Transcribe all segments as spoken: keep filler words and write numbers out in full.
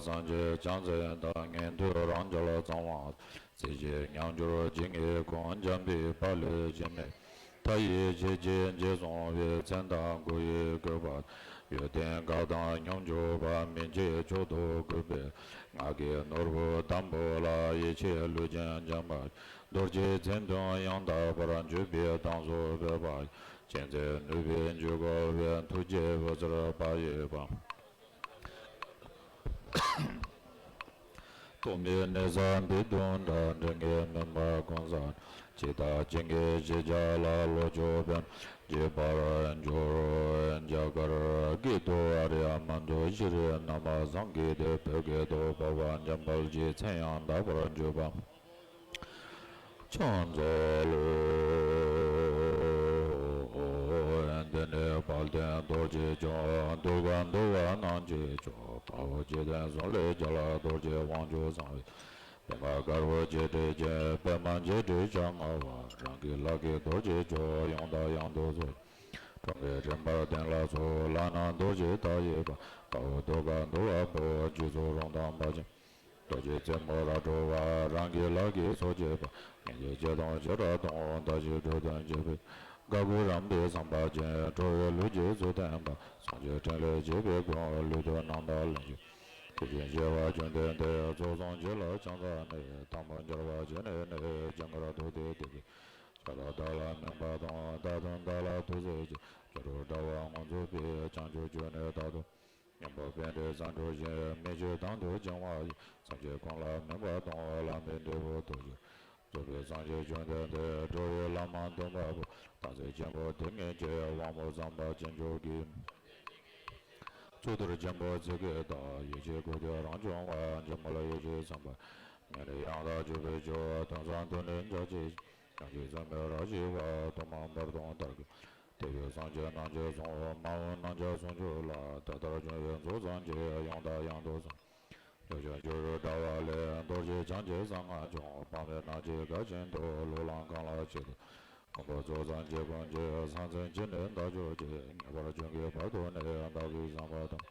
སངས་རྒྱས་བྱང་སེམས་དང་། ཉན་ཐོས་རང་རྒྱལ་གཙང་མ་དང་། སྲིད་ཞིའི་མཉམ་གྱུར་སྦྱིན་དགེ་ཀུན། འཇམ་དཔལ་དཔའ་ལུས་བྱེད་མེད། མཐའ་ཡས་ཆོས་ཀྱི་རྗེས་བཟུང་བའི། མཚན་དང་སྐུ་ཡི་བཀོད་པ། ཡོན་ཏན་དགའ་དང་སྙོམས་འཇུག་པ། མན་ཆད་མཆོག་ཏུ་གུས་པས། སྔགས་ཀྱི་ནོར་བུ་དམ་པོ་ལ། ཡིད་ཆེས་ལུས་ཅན་འཇམ་པ། རྡོ་རྗེ་མཚན་དོན་ཡང་དག་པར། བརྗོད་པའི་དབང་སོགས་སྤེལ་པ། མཁྱེན་བརྩེ་ནུས་པའི་འཇུག་སྒོ་སྤེལ། ཐུགས་རྗེའི་འོད་ཟེར་འབར་བའི་བང་། ཐོག་མའི་གནས་ས་འབིགས་གདུང་འདྲ། འབྲིང་གི་མུན་པ་ཀུན་སེལ། ཇི་ལྟ་བྱིན་གྱིས་བརྗིད་བྱ་ལ། ལོངས་སྤྱོད་པའི་བརྗིད་པར་གྱུར། རྒྱ་གར་སྐད་དུ། ཨཱརྱ་མ་ཎི་ཤྲཱི་ནཱ་མ་སཾ་གི་ཏེ། བོད་སྐད་དུ། འཕགས་པ་འཇམ་དཔལ་གྱི་མཚན་ཡང་དག་པར་བརྗོད་པ། ཕྱག་འཚལ་ལོ། འདི་ནི་དཔལ་ལྡན་རྡོ་རྗེ་འཆང་། གདུལ་དཀའ་འདུལ་བ་རྣམས་ཀྱི་མཆོག་དཔའ་བོ་རྗེ་བཙུན་གསུམ་ལས་རྒྱལ། རྡོ་རྗེ་དབང་ཕྱུག་གསང་བའི་པདྨ་དཀར་པོ་གྱེས་བྲིས་ཀྱི། པདྨ་འབྱེད་རིམ་ཞལ་སྔ་བ། རང་གི་ལག་གིས་རྡོ་རྗེ་མཆོག་ཡང་དང་ཡང་དུ་གསོལ། ཁྲོ་གཉེར་རིམ་པར་གདན་ལ་གསོལ། ལག་ན་རྡོ་རྗེ་མཐའ་ཡས་པ། དཔའ་བོ་གདུལ་དཀའ་འདུལ་བ་པོ། རྗེས་སུ་རུང་དང་བར་ཆད། རྡོ་རྗེ་རྩེ་མོ་རབ་འཁྲུགས་པ། རང་གི་ལག་གིས་སྲོག་བཅད་པ། གཉེན་གྱི་བཅས་དང་བཅས་རབ་དང་། བདག་གཞན་འགྲོ་དོན་བྱེད་པའི། དཀའ་བརྐྱངས་རབ་འབྲིང་བསམ་པ་ཅན། ཁྲོ་བོའི་ལུས་ཀྱི་ཚུལ་བསྟན་པ། སངས་རྒྱས་ཕྲིན་ལས་བྱེད་པའི་མགོན། ལུས་དང་རྣམ་དག་ལོངས་སྤྱོད། དེ་བཞིན་གཤེགས་པ་བཅོམ་ལྡན་འདས། ཚོགས་བསགས་བྱིན་རླབས་ཕྱག་འཚལ་ནས། ཐལ་མོ་སྦྱར་བ་བྱས་ནས་ནི། སྤྱན་སྔར་རྡོར་དྲིལ་བསྟན་པའི། ཕྱག་རྒྱ་བདག་ལ་སྨན་པ་དང་། བདག་དང་བདག་ལ་ཐུགས་བརྩེ་ཆེ། སྐྱབས་འགྲོ་དགྲ་བོ་མང་ཚོགས་པའི། བྱང་ཆུབ་སྤྱོད་ནི་རྟག་ཏུ། སྙིང་པོ་པཎྜི་ཏ་འགྲོ་ཞིང་། མི་ཕྱེད་དང་དུ་བྱུང་བ་ཡི། སེམས་ཅན་ཀུན་ལ་སྨན་པ་དང་། ལམ་པའི་འབྲས་བུ་ཐོབ་ཕྱིར། རྫོགས་པའི་སངས་རྒྱས་བཅོམ་ལྡན་འདས། འགྲོ་བའི་བླ་མ་སྟོན་པ་པོ། སྟག་གཟིག་ཆེན་པོ་ཏིང་ངེ་འཛིན། དབང་པོ་བཟང་པོ་རྗེས་འཇུག་གི། གཙུག་ཏོར་ཆེན་པོ་ཚིག་གི་བདག་ཡེ་ཤེས་སྐུ་སྟེ་རང་བྱུང་བ། འཇིགས་མེད་ཡེ་ཤེས་སེམས་དཔའ། ཉེ་རིང་ཡང་དག་སྤྱོད་པའི་མཆོག་དོན་གསུམ་དུ་ནི་འཇའ་ཆི་ཆི། ཡང་ཅིག་ཚད་མེད་རབ་ཞི་བ། དུ་མ་འབར་དང་ལྟར་གྱུར། དད་པའི་སངས་རྒྱས་རྣམས་ཀྱིས་གསུངས། མ་འོངས་རྣམས་ཀྱང་གསུང་གྱུར་ལ། ད་ལྟར་བྱུང་བའི་ཚོགས་བསགས་ཀྱིས། ཡང་དང་ཡང་དུ་བསགས། ལེགས་བྱུང་བཅུ་དྲུག་དྲ་བ་ལས། རྡོ་རྗེ་འཆང་གི་གསང་སྔགས་ཀྱང་། དཔག་མེད་རྣམས་ཀྱིས་དགའ་བཞིན་དུ། གླུར་བླངས་གང་ལགས་ཆེད་དུ། མགོན་པོ་ཚོགས་བསགས་ཀྱི་ཀུན་གྱི། གསང་མཚན་གྱི་ནི་བདག་གྱུར་ཅིག་ངེས་པར་འབྱུང་གི་བར་དུ་ནི། བདག་གིས་བསམ་པ་དང་།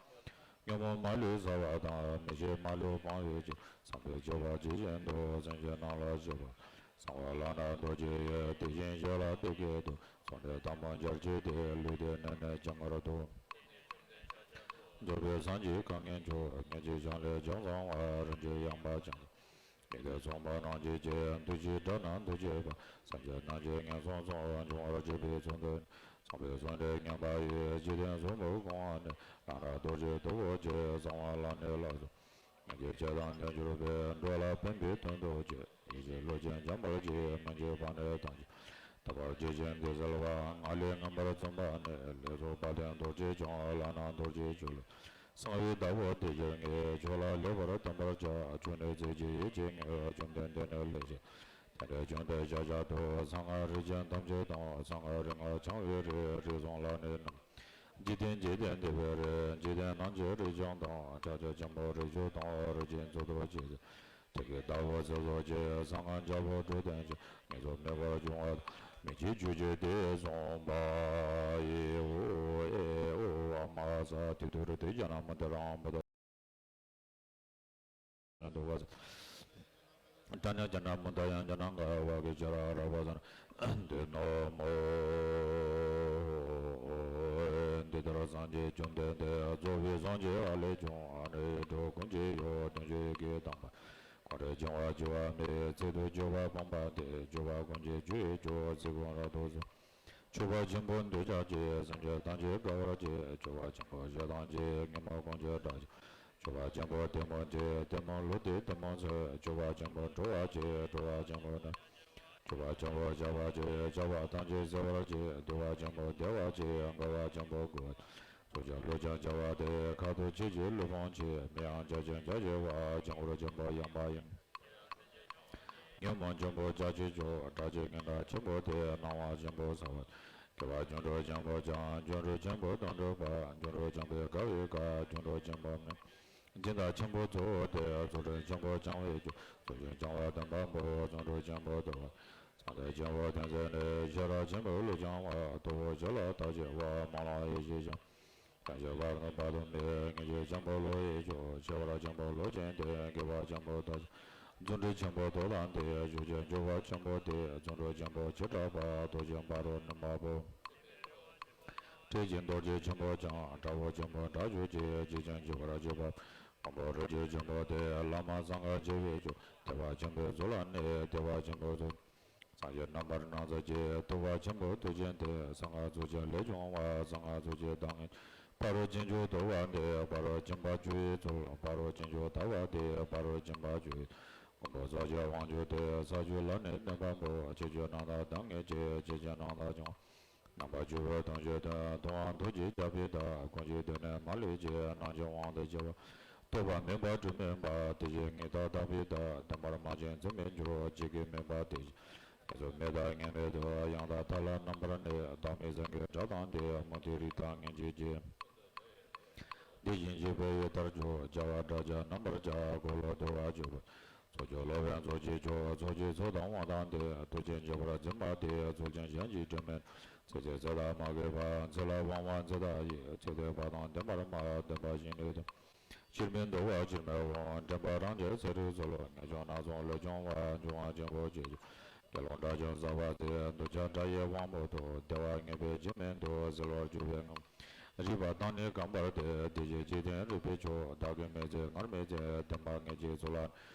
ཉོན་མོངས་མ་ལུས་བསལ་བ་དང་། མི་ཤེས་མ་ལུས་སྤང་བའི་ཕྱིར། བསམ་པའི་སྤྱོད་པ་ཇི་བཞིན་དུ། སེམས་ཅན་རྣམས་ལ་སྤྱོད་པ། གསང་བ་ལག་ན་རྡོ་རྗེ་ཡིས། དེ་བཞིན་གཤེགས་ལ་དེ་སྐད་དུ། གསུངས་ནས་དམ་པ་སྦྱར་བྱས་ཏེ། ལུས་བདེ་གནས་ནི་ཅི་དགར་འདུག་རྫོགས་པའི་སངས་རྒྱས་མཁའ་ལྔའི་མཆོག་ངེས་ཀྱི་ཞིང་ལས་ཕྱག་བཟང་བ། རིན་ཆེན་ཡངས་པ་ཅན། མི་ལས་ཚངས་པ་རྣམས་ཀྱི་རྗེ། འདུ་བྱེད་དགྲ་རྣམས་འདུ་བྱེད་པ། སེམས་ཅན་རྣམས་ཀྱི་ངན་སོང་གསུམ། འབྱུང་བར་བྱེད་པའི་ཚོགས་འདུ། ཚངས་པའི་གསུང་དེ་ཉན་པ་ཡིས། འཇིག་རྟེན་ཟབ་མོའི་གོ་འཕང་ནི། ལག་ན་རྡོ་རྗེ་རྡོ་བོ་ཆེ། གསང་བ་ལག་ནས་ལག་སོགས། སྔོན་གྱི་བྱས་དང་དོན་གྱུར་པའི། འགྲོ་ལ་ཕན་པའི་དོན་དུ་སྤྱད། ཡེ་ཤེས་བློ་ཅན་འཇམ་དཔལ་གྱིས། སྨིན་བྱེད་པ་ནི་ཐམས་ཅད། དག་པར་བྱེད་ཅིང་དེ་སེལ་བ། ངག་ལས་མངོན་པར་མཚོན་པ་ནི། ལེགས་སོ་དཔལ་ལྡན་རྡོ་རྗེ་འཆང་། ལག་ན་རྡོ་རྗེ་ཆོས་ཀླུ། གསང་བའི་བདག་པོ་དེ་ཕྱིར་ངས། མཆོག་ལ་ལེགས་པར་སྟོན་པར་བྱ། མཆོག་ནི་ཚིག་གཅིག་ཡིད་ཀྱིས་ངེས། བཅོམ་ལྡན་འདས་ནི་ལེགས་བཤད། དེ་འདྲའི་བཅོམ་ལྡན་ཤཱཀྱ་ཐུབ། གསང་སྔགས་རིགས་ཆེན་ཐམས་ཅད་དང་། གསང་སྔགས་རིག་སྔགས་འཆང་བའི་རིགས། རིགས་གསུམ་ལ་ནི་རྣམ། འཇིག་རྟེན་འཇིག་རྟེན་འདས་པའི་རིགས། འཇིག་རྟེན་རྣམས་ཀྱི་རིགས་ཆུང་དང་། ཕྱག་རྒྱ་ཆེན་པོ་རིགས་བཅུ་དང་། རིགས་ཆེན་གཙུག་ཏོར་ཆེ་ཆུང་། དེ་སྐད་བདག་པོ་ཚིག་རྫོགས་ཀྱི། གསང་སྔགས་རྒྱལ་པོ་དྲུག་ལྡན་ཅིང་། ངན་སོང་མེད་པར་འབྱུང་བ་དང་། མི་འཇིགས་ཆོས་ཀྱི་སྡེ་གསུངས་པ་ཡི། ཨོ་ཨེ་ཨོ་ཨ་མ་ས། ཏི་ཏུ་རུ་ཏི་ཇ་ན་མ་ཏི་ར་མ་ཏི། འདུ་བ། ཏ་ན་ཇ་ན་མུ་ད་ཡང་ཇ་ན་ག་བ་གི་ཇ་ར་ར་བ་ཟ་ན་འདི་ནོ་མོ། འདི་ལྟར་སངས་རྒྱས་བཅོམ་ལྡན་འདས། རྫོགས་པའི་སངས་རྒྱས་ཨ་ལས་བྱུང་། ཨ་ནི་འགྲོ་ཀུན་གྱི་གཡོ། དོན་བཅུ་ཡི་གེ་དང་པོ། ཀུན་རིག་འབྱུང་བ་བཅུ་པ་མེད། ཚིག་ཏུ་བཅུ་པ་སྤངས་པ་སྟེ། བཅུ་པ་ཀུན་གྱི་རྒྱུ་ཡི་རྒྱུ། ཚིག་ཀུན་རབ་ཏུ་གསུངས། བཅུ་པ་ཆེན་པོ་འདོད་ཆགས་ཀྱི། སེམས་ཅན་ཐམས་ཅད་དགའ་བར་བྱེད། བཅུ་པ་ཆེན་པོ་ཞེ་སྡང་གྱི། ཉོན་མོངས་ཀུན་གྱི་དགྲ་ཆེ། བཅུ་པ་ཆེན་པོ་གཏི་མུག་གི། གཏི་མུག་ལུས་ཏེ་གཏི་མུག་འཚོལ། བཅུ་པ་ཆེན་པོ་འགྲོ་བ་བྱེད། འགྲོ་བ་ཆེན་པོ་འདོད། བཅུ་པ་ཆེན་པོ་ཆགས་པ་བྱེད། ཆགས་པ་ཐམས་ཅད་སེལ་བར་བྱེད། བདེ་བ་ཆེན་པོ་བདེ་བ་བྱེད། དགའ་བ་ཆེན་པོ་དགའ་བ། སྲོག་ཆགས་ལུས་ཀྱང་བྱ་བ་སྟེ། ཁ་དོག་ཕྱིས་ཀྱི་ལུས་ཕུང་ཕྱིར། མིང་ཡང་བྱ་ཞིང་བྱ་ཞེས་པ། ཆེན་པོར་ཆེན་པོ་ཡངས་པ་ཡིན། ཉོན་མོངས་ཆེན་པོ་བྱ་བྱེད་ཆོག་དགྲ་བཅོམ་ངན་འདྲ་ཆེན་པོ་སྟེ། སྣང་བ་ཆེན་པོ་གསལ་བ། སྐྱེ་བ་རྒྱུ་འབྲས་ཆེན་པོ་འཆང་། རྒྱུ་འབྲས་ཆེན་པོ་དོན་གྲུབ་པ། རྒྱུ་འབྲས་ཆེན་པོའི་དགའ་བའི་དགའ། རྒྱུ་འབྲས་ཆེན་པོ་སྨིན། སྦྱིན་བདག་ཆེན་པོ་གཙོ་བོ་སྟེ། ཚོགས་དྲུག་ཆེན་པོ་འཆང་བའི་རྒྱུ། ཚོགས་ཆུང་འཆང་བ་སྟོན་པ་པོ། ཚོགས་དྲུག་ཆེན་པོ་བསྡུ་བ། ཚོགས་བདུན་ཆེན་པོ་དོན་མཛད་ནི། ཤེས་རབ་ཆེན་པོས་ལུས་འཆང་བ། སྟོབས་པོ་ཆེ་ལ་བརྟག་དཔྱད་པ། སྨོན་ལམ་ཡེ་ཤེས་འཆང་། བྱང་ཆུབ་བར་དུ་བར་དུ་མེད། ངེས་འབྱུང་ཆེན་པོ་བློ་ཡི་མཆོག །ཆེ་བ་ཆེན་པོ་བློ་ཅན་ཏེ། དགེ་བ་ཆེན་པོ་ཐོབ་བྱ། རྫུ་འཕྲུལ་ཆེན་པོ་ཐོབ་དང་ལྡན། ཞུགས་ཤིང་འཇུག་པ་ཆེན་པོ་སྟེ། རྫུ་འཕྲུལ་ཆེན་པོ་བྱེ་བྲག་པ། རྡོ་རྗེ་འབར་བ་རྣམ་པར་སྤོབས། ཁྲེགས་ཤིང་རྡོ་རྗེ་ཆེན་པོ་འཆང་། དྲག་པོ་ཆེན་པོ་དགྲ་བཅོམ་བྱེད། འཇིགས་ཤིང་འཇིགས་པར་བྱེད་པ། མགོན་པོ་རིགས་ཀྱི་ཆེན་པོ་སྟེ། བླ་མ་གསང་སྔགས་རྒྱལ་བའི་མཆོག །དད་པ་ཆེན་པོའི་གཙུག་ལག་ནི། དད་པ་ཆེན་པོ་ཐུགས། སངས་རྒྱས་རྣམ་པར་སྣང་མཛད་ཀྱི། ཐུབ་པ་ཆེན་པོ་ཐུགས་ཆེན་ཏེ། གསང་སྔགས་ཐུགས་ཀྱི་ལས་བྱུང་བ། གསང་སྔགས་ཐུགས་ཀྱི་བདག་ཉིད། ཕ་རོལ་ཕྱིན་བཅུ་ཐོབ་པ་སྟེ། ཕ་རོལ་ཕྱིན་པ་བཅུ་ཡི་ཚུལ། ཕ་རོལ་ཕྱིན་བཅུ་ཐོབ་པ་སྟེ། ཕ་རོལ་ཕྱིན་པ་བཅུ་ཡི། མགོན་པོ་ཚོགས་ཀྱི་དབང་ཕྱུག་སྟེ། ས་བཅུ་ལ་ནི་བསྟན་པ་པོ། ཕྱིན་བཅུ་རྣམ་དག་བདག་ཉིད་ཀྱི། ཕྱིན་བཅུ་རྣམ་དག་བྱུང་། རྣམ་པ་བཅུ་པོ་དོན་བཅུ་སྟོན། ཐུབ་དབང་ཐུགས་རྗེས་ཁྱབ་པའི་བདག །ཀུན་གཞི་དེ་ནི་མ་ལུས་ཀྱི། སྣང་ཆེན་དབང་དུ་བྱས་པ། ཐོབ་པ་མེད་པ་སྒྲིབ་མེད་པ། དེ་བཞིན་ཉིད་དང་དག་པའི་བདག །བདེན་པར་སྨྲ་ཞིང་འཛིན་མེད་འགྱུར། ཇི་སྐད་སྨྲས་པ་དེ་བཞིན། ཉེས་སུ་མེད་དང་ངེས་མེད་དུ། ཡང་དག་ཐབས་ལ་རྣམ་པར་གནས། བདག་མེད་སེམས་ཀྱི་སྒྲ་དང་ལྡན། མུ་སྟེགས་རིགས་དང་ངན་བྱེད་ཀྱི། དེ་བཞིན་གཤེགས་པའི་ཡུལ་ལྟར་གྱུར། བྱ་བ་དགྲ་བཅོམ་རྣམ་པར་བྱ། འཁོར་ལོ་བསྡུ་བ་བཅུ་པོ། ཚོགས་ཀྱི་སློབ་དཔོན་ཚོགས་ཀྱི་མཆོག །ཚོགས་ཀྱི་ཚོགས་དང་དབང་དང་ལྡན། ཐུགས་རྗེས་འཇིགས་པར་འཛིན་པ་སྟེ། ཚུལ་ཁྲིམས་གཞན་གྱིས་དྲན་མེད། ཚིག་རྩུབ་ཚེ་དང་མ་གོས་པ། ཚིག་ལ་དབང་བ་ཚིག་དང་ཡི། ཚིག་འདོད་པ་དང་ལྡན་པར་སྨྲ། འདོད་པ་གཞན་ལས་འདས། ཕྱིར་མི་ལྡོག་པ་ཕྱིར་མི་འོང་། དྲན་པ་རང་རྒྱལ་ཚེ་རིང་ཚོལ། ངན་སྐྱོང་སྣ་ཚོགས་ལས་བྱུང་བ། འབྱུང་བ་ཆེན་པོ་བཅུ་ཡི། དགེ་སློང་དགྲ་བཅོམ་ཟག་པ་སྟེ། འདོད་ཆགས་དགྲ་ཡི་དབང་པོ་ཐོབ། བདེ་བ་ངེས་པའི་འཇིགས་མེད་དུ། བསིལ་བ་སྐྱུག་པའི་ངང་། རིག་པ་དང་ནི་རྐང་པར་བསྡད། དེ་ཕྱིར་འཇིག་རྟེན་རིག་པའི་མཆོག །བདག་གིས་མི་བཙལ་ངར་མི་བཙལ། བདེན་པ་ངེས་ཀྱི་ཚུལ་ལ།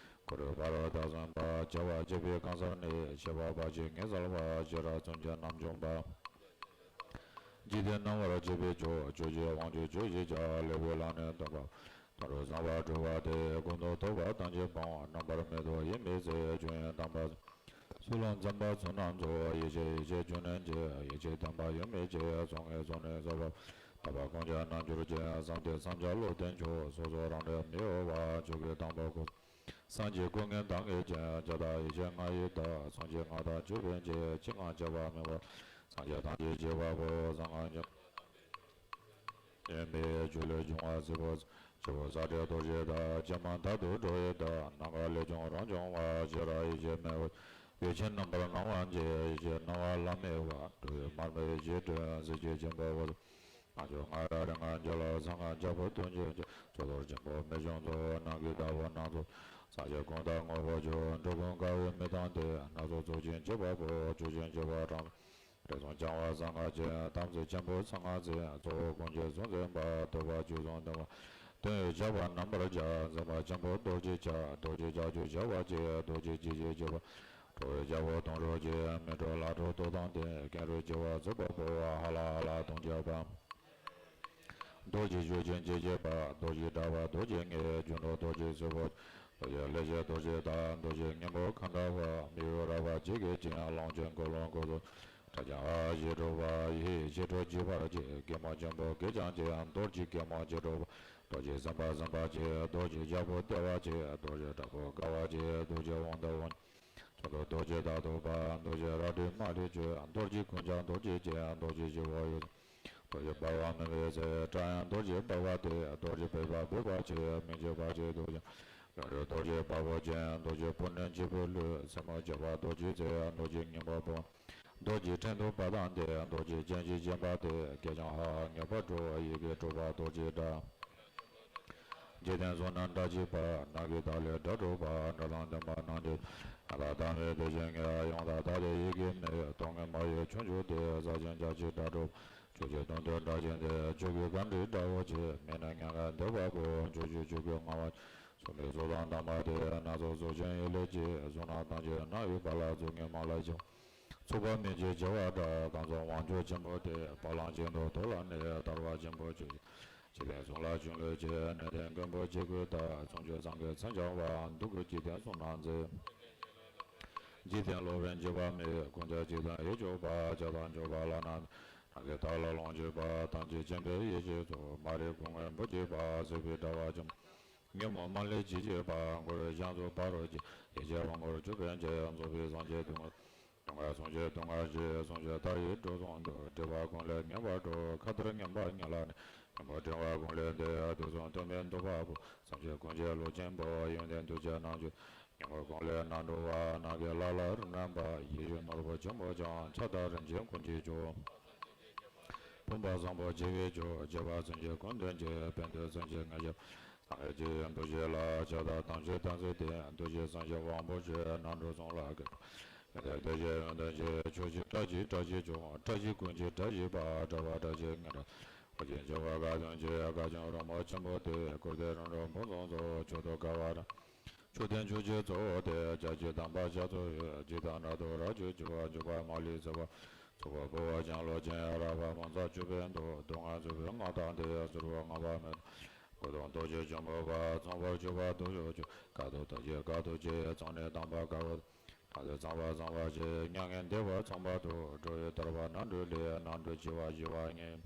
འཁོར་བའི་བར་དུ་བདག་སོན་པ། བྱ་བ་བྱེད་པའི་གང་ཟག་ནི། བྱེད་པ་བག་ཕྱེ་ངེས་གསལ་བ། ཤེས་རབ་བརྩོན་ཅིང་རྣམ་འཇོམས་པ། འཇིག་རྟེན་སྣང་བར་བྱེད་པའི་མཆོག །ཆོས་ཀྱི་དབང་ཕྱུག་ཆོས་ཀྱི་ཕྱག །ལེགས་པའི་ལམ་ནི་སྟོན་པ། དོན་རུ་བཟང་པོ་སྒྲུབ་པ་སྟེ། ཀུན་ཏུ་རྟོག་པ་ཐམས་ཅད་སྤང་། རྣམ་པར་མི་རྟོག་ཡིད་མི་གསལ། ཆོས་དབྱིངས་དམ་པ། ཚུལ་ལམ་འཛིན་པ་ཚུལ་རྣམ་རྫོགས། ཡེ་ཤེས་ཡེ་ཤེས་ཆོས་ཉིད་ཀྱི། ཡེ་ཤེས་དམ་པ་ཡོད་མེད་ཀྱི། ཚོགས་ངེས་ཚོགས་ནི་རྫོགས་པ། དག་པ་ཀུན་ཀྱང་རྣལ་འབྱོར་ཅན། བསམ་གཏན་བསམ་བྱ་བློ་ལྡན་མཆོག །སོ་སོ་རང་གྲོལ་མི་གཡོ་བ། ཆོས་ཀྱི་དང་པོ་ཀུན། སངས་རྒྱས་ཀུན་ལྔའི་བདག་ཉིད་ཅན། བྱ་དང་ཡེ་ཤེས་ལྔ་ཡི་བདག །སངས་རྒྱས་སྔགས་དང་ཆོས་དཔལ་གྱི། ཕྱི་སྔགས་ཁྱབ་པ་མེད་པ། སངས་རྒྱས་ཐམས་ཅད་རྒྱས་པ་པོ། གསང་སྔགས་ཉམས། ཡོན་ཏན་མེད་ཆོས་ལས་བྱུང་བ་སྲིད་པ། ཆེ་བོ་ས་འདྲེན་རྡོ་རྗེའི་བདག །ཀྱེ་མ་མཐར་ཐུག་འགྲོ་བའི་བདག །ནམ་མཁའ་ལས་བྱུང་རང་བྱུང་བ། ཤེས་རབ་ཡེ་ཤེས་མེ་འོད། ཡེ་ཤེས་རྣམ་པར་སྣང་བ་འབྱེད། ཡེ་ཤེས་སྣང་བ་ལམ་མེ་བ། འགྲོ་བའི་མར་མེ་བཞི་སྤྲིན། གཟི་བརྗིད་ཆེན་པོ་འོད། རྣལ་འབྱོར་ལྔ་ཡི་རིག་སྔགས་འཇའ་ལ། གསང་སྔགས་རྒྱ་མཚོ་དོན་བྱེད་ཀྱི། གཙུག་ཏོར་ཆེན་པོ་མི་འབྱུང་མཚོ། ནམ་མཁའི་ཟླ་བ་སྣ་ཚོགས། སངས་རྒྱས་ཀུན་བདག་དངོས་པོ་མཆོག །འགྲོ་ཀུན་དགའ་བའི་མི་དང་ལྡན། སྣ་ཚོགས་ཚོགས་ཀྱི་འཇིགས་པ་པོ། ཆོས་ཀྱི་འཇིགས་པ་དྲག་རེག་ཚོམ་བྱང་བ་གསང་སྔགས་ཆེན། དམ་ཚིག་ཆེན་པོ་གསང་སྔགས་འཛིན། གཙོ་བོ་ཀུན་གྱི་གསུང་འཛིན་པ། ཐོས་པ་ཆོས་གསུང་འདོན་པ། དོན་ཡོད་ཆགས་པ་རྣམ་པར་བྱང་། འཛིན་པ་ཆེན་པོ་རྡོ་རྗེ་ཕྱག །རྡོ་རྗེ་ཕྱག་རྒྱུད་བྱ་བ་ཆེ། རྡོ་རྗེ་འཇིགས་བྱེད་འཇིགས་པ། འགྲོ་བའི་རྒྱལ་པོ་དོན་གྲུབ་ཀྱི། མི་འགྲོ་ལག་འགྲོ་སྟོབས་དང་ལྡན། ཀེང་རུས་འཁྱིལ་བ་རྫོགས་པ་པོ། ཧ་ལ་ཧ་ལ་དུང་བརྒྱབ་པ། རྡོ་རྗེ་གཞུ་ཅན་འཇིགས་བྱེད་པ། རྡོ་རྗེ་དྲེགས་པ་རྡོ་རྗེ་ལྔའི། རྒྱུ་ནོར་རྡོ་རྗེ་སེར་པོ། རྡོ་རྗེ་ལས་བྱེད་རྡོ་རྗེ་བདག །རྡོ་རྗེ་སྔོན་པོ་མཁའ་འགྲོ་མ། མི་གཡོ་རལ་པ་འཇིགས་བྱེད་ཅིང་། ཀློང་ཆེན་ཀུན་སློང་ཀུན་སློང་། དྲག་ཅན་ཨ་ཞེས་གྲགས་པ། ཡེ་ཤེས་ཕྱི་སྒྲོལ་འཇིགས་པར་བྱེད། གད་མོ་ཆེན་པོ་གད་རྒྱངས་ཅན། རྡོ་རྗེ་གད་མོ་ཆེ་གྲགས་པ། རྡོ་རྗེ་སེམས་དཔའ་སེམས་དཔའ་ཆེ། རྡོ་རྗེ་རྒྱལ་པོ་བདེ་བ་ཆེ། རྡོ་རྗེ་དྲག་པོ་དགའ་བ་ཆེ། རྡོ་རྗེ་དབང་ཐུབ་དབང་ཆེན་པོ། རྡོ་རྗེ་ཟླ་གྲགས་པ། རྡོ་རྗེ་རལ་གྲི་མ་ལུས་སྤྱོད། རྡོ་རྗེ་ཀུན་ཀྱང་རྡོ་རྗེ་ཅན། རྡོ་རྗེ་ཞི་བ་འོད། རྡོ་རྗེ་འབར་བ་མུན་པའི་ཚལ། སྐྲ་ཡང་རྡོ་རྗེ་འབར་བ་སྟེ། རྡོ་རྗེ་བོད་པ་བོད་པ་ཆེ། མི་འཇིགས་པ་ཆེ། རྡོ་རྗེ་ཡུངས་འབྲུ་རྡོ་རྗེ་འབར་བ་ཅན། རྡོ་རྗེ་ཕོ་ནི་འཇིགས་པའི་གླུ། སེན་མོ་བྱེ་བ་རྡོ་རྗེ་རྩེ། རྡོ་རྗེ་སྔོན་པོ་བུམ། རྡོ་རྗེ་ཕྲེང་འདུས་པ་དང་ལྡན། རྡོ་རྗེ་སྤྱན་གཅིག་བཞེངས་པ་སྟེ། གད་རྒྱངས་ཧ་ཧ་ངེས་པར་སྒྲོགས། ཡི་གེ་དྲུག་པ་རྡོ་རྗེ་སྒྲ། འཇིག་རྟེན་གསུམ་ན་སྒྲ་གཅིག་པ། ནམ་མཁའི་མཐའ་ལས་སྒྲ་སྒྲོགས་པ། སྒྲ་དང་ལྡན་པ་རྣམས་ཀྱི། ཡང་དག་བདག་མེད་དེ་བཞིན་ཉིད། ཡང་དག་བདག་དེ་ཡི་གེ་མེད། ཐོགས་མེད་མ་གཡོས་ཁྱུ་མཆོག་སྟེ། ཟབ་ཅིང་རྒྱ་ཆེའི་སྒྲ་སྒྲོགས། ཆོས་ཀྱི་དོན་དུ་སྒྲ་གཅིག་འདི། ཆོས་ཀྱི་གར་འགྲིག་སྒྲ་བོ་ཆེ། མེད་ན་མྱ་ངན་འདས་པ་པོ། ཕྱོགས་བཅུའི་ཆོས་ཀྱི་ངང་བ། གསུང་གི་ཚོགས་དང་དམ་པ་སྟེ། སྣ་ཚོགས་ཚོགས་ཆེན་ཡི་ལས་སྐྱེས། གསུང་རབ་ཐམས་ཅད་རྣ་བའི་བར་ལ། ཚོགས་ཀྱི་མ་ལ་ཕྱག་འཚོགས་པ་མི་འཇིགས་བྱེ་བ་དྲུག །དམ་ཚོགས་དབང་ཕྱུག་ཆེན་པོ་སྟེ། བ་ལང་སྤྱི་ཏོག་ཐོག་ལ་གནས། ཐར་པ་ཆེན་པོ་ཆོས་ཀྱི། འཇིག་རྟེན་གསུམ་ལ་གཞུང་ལུགས་ཆེ། གནས་བརྟན་མགོན་པོ་སྐྱེ་དགུའི་བདག །ཚོགས་མཆོག་སངས་རྒྱས་མཚན་བྱང་བ། འདུལ་དགུའི་འཇིག་རྟེན་གསུམ་ན་མཛེས། འཇིག་རྟེན་སློབ་དཔོན་འཇིགས་པ་མེད། ཀུན་རྫོབ་འཇིག་རྟེན་ཡིད་གཅུགས་པ། བྱ་དང་སྤྱོད་པ་བླ་ན་མེད། ནམ་མཁའི་མཐའ་ལ་ལོངས་སྤྱོད་པ། ཐམས་ཅད་མཁྱེན་པའི་ཡེ་ཤེས་མཚོ། མ་རིག་སྐུ་ངོ་བུ་སྐྱེས་པ། སྲིད་པའི་དྲ་བ་འཇོམས། ཉོན་མོངས་མ་ལུས་འཇིགས་བྱེད་པ། འཁོར་བའི་རྒྱ་མཚོ་ཕ་རོལ་ཕྱིན། ཡེ་ཤེས་དབང་བསྐུར་ཆོས་དཔལ་གྱི། རྫོགས་པའི་སངས་རྒྱས་སྡུད་ལྔ། སྡུད་ལྔ་གསུང་གཅིག་སྡུད་ལྔ་བཞི། གསུང་གཅིག་མཐའ་ཡས་གྲོལ་གསུམ་དུ། སྒྲིབ་པ་ཀུན་ལས་ངེས་པར་གྲོལ། མཁའ་ལྟར་མཉམ་པ་ཉིད་ལ་གནས། སྙིང་པོ་དྲི་མ་ཀུན་ལས་འདས། དུས་གསུམ་སྟོན་པའི་འདོད་པ་པོ། བྱང་ཆུབ་ཀུན་གྱི་བློ་ཆེན་པོ། ཡོན་ཏན་ཐུགས་རྗེ་རྣམ་དཔྱོད། སྙིང་པོ་ཀུན་ལས་རྣམ་གྲོལ་བ། ནམ་མཁའི་ལ་ལར་རྣམ་པ། ཡིད་བཞིན་ནོར་བུ་ཆེན་པོ་འཆང་། ཕྱག་དང་རིན་ཆེན་ཀུན་གྱི་མཆོག་བུམ་པ་བཟང་པོ་བྱེ་བའི་མཆོག། བྱེ་བ་སེམས་ཅན་ཀུན་དོན་ཆེ། ཕན་བདེ་སེམས་ཅན་ངེས་ཤེས། སངས་རྒྱས་ཀྱི་ཐུགས་རྗེ་ལ། ཕྱག་དང་དམ་ཚིག་དམ་ཚིག་ལྡན། ཐུགས་རྗེ་སངས་རྒྱས་དབང་པོ་ཆེ། རྣམ་གྲོལ་གསུམ་ལ་མཁས་པ། ཡོན་ཏན་ཐུགས་རྗེ་ཡོན་ཏན་ཆེ། ཆོས་ཀྱི་བཀྲ་ཤིས་བཀྲ་ཤིས་ལྗོངས། བཀྲ་ཤིས་ཀུན་གྱི་བཀྲ་ཤིས་པ། བཀྲ་བ་བཀྲ་ཤིས་ངན་འགྲོ། འཁོར་གྱི་འཇིགས་པ་ག་དུས་ཅི། ག་བྱུང་རོལ་མོ་ཆེན་པོ་དེ། བཀུར་སྟི་རིམ་གྲོ་འབུམ་ཚོགས་སུ། མཆོག་ཏུ་དགའ་བ་རབ། མཆོག་ལྡན་ཆོས་ཀྱི་གཙོ་བོ་སྟེ། བརྒྱ་བྱིན་དམ་པ་ཞབས་སུ་ཡོད། འཇིག་དང་ནག་དུག་རབ་བྱུང་འཇིགས་པ། འཇུག་པ་མ་ལུས་སེལ་བ། ཚོགས་པ་འབུལ་བ་ལྗང་ལོ་ཅན། རལ་པ་སྤུ་ཚང་བཅུ་པའི་མདོ། སྡུག་བསྔལ་རྩུབ་པའི་མངའ་ཐང་དེ། གསོལ་བ་ངག་དབང་མེ་ཏོག་སྐུ་གདུང་རྡོ་རྗེ་འཆང་ཕུར་པ། མཚུངས་པར་གྱུར་པ་ཐུགས་སུ་ཆུད། དཀའ་ཐུབ་ཐུགས་རྗེ་དཀའ་ཐུབ་ཆེ། ཚངས་གནས་དམ་པ་དཀའ་བ། དཀའ་ཐུབ་ཚངས་པ་ཚངས་པ་ཆེ། མྱ་ངན་འདས་པ་ཚངས་པ་ཐུབ། འགྲོ་བའི་ཐར་པ་རྣམ་གྲོལ་སླད། རྣམ་གྲོལ་ཆེ་བ་ཞི་བ་ཉིད།